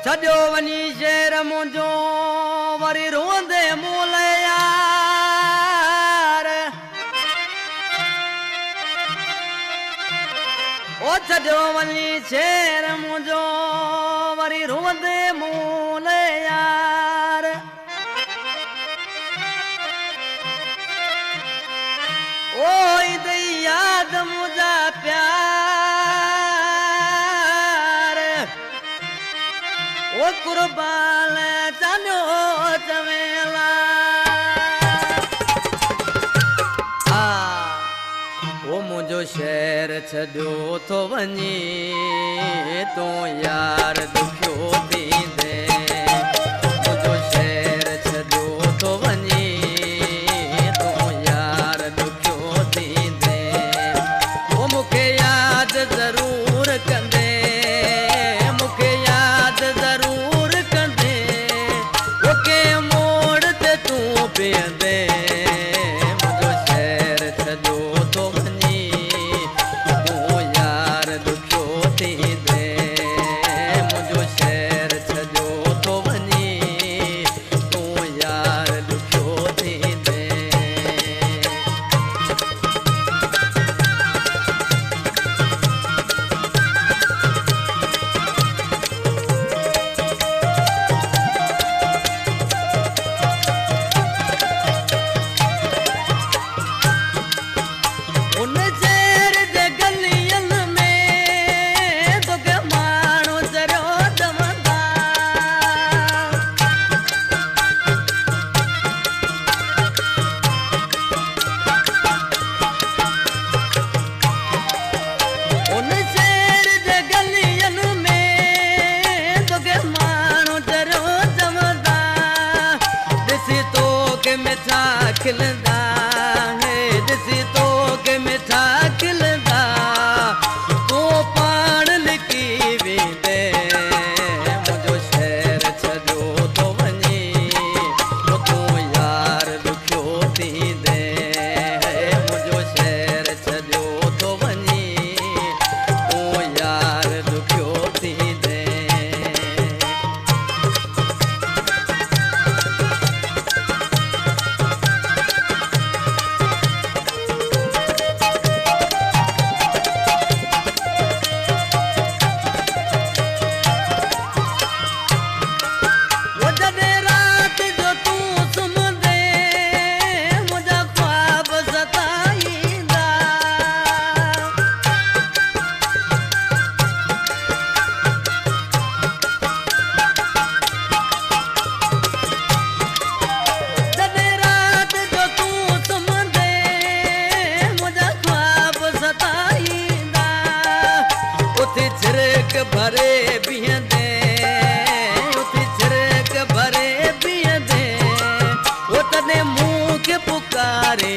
छॾियो वञी शहर मुंहिंजो वरी रोअंदे मूं लाइ यार। ओ छॾियो वञी शहर मुंहिंजो वरी रोअंदे मूं लाइ यार। ओ ईंदई याद मुंहिंजा प्यार। ओ कुर्बान चानो चवेला। ओ मुंहिंजो शहर छॾियो थो वञी तूं यार दुखियो थींदे। मुंहिंजो शहर छॾियो थो वञी तूं यार दुखियो थींदे। ओ मूंखे यादि ज़रूरु कंदे, मूंखे यादि ज़रूरु कंदे। ओ कंहिं मोड़ ते तूं बीहंदे। मुंहिंजो शहर छॾियो थो वञी तूं यार दुखियो थींदे। मुंहिंजो शहर छॾियो थो वञी तूं यार दुखियो थींदे। उन शहर जे गलियुनि में तोखे माण्हू चरियो चवंदा। उन शहर जे गलियुनि में तोखे माण्हू चरियो चवंदा। ॾिसी तोखे मिठा खिलंदा, ॾिसी तोखे मिठा खिलंदा। तूं पाण लिकी वेंदे। मुंहिंजो शहर छॾियो थो वञी तूं यार दुखियो थींदे। मुंहिंजो शहर छॾियो थो वञी तूं यार दुखियो थींदे। ओ जॾहिं राति जो तूं सुम्हंदे मुंहिंजा ख़्वाब सताईंदा। जॾहिं राति जो तूं सुम्हंदे मुंहिंजा ख़्वाब सताईंदा। उथी छिरक भरे बीहंदे, उथी छिरक भरे बीहंदे। ओ तॾहिं मूंखे पुकारे।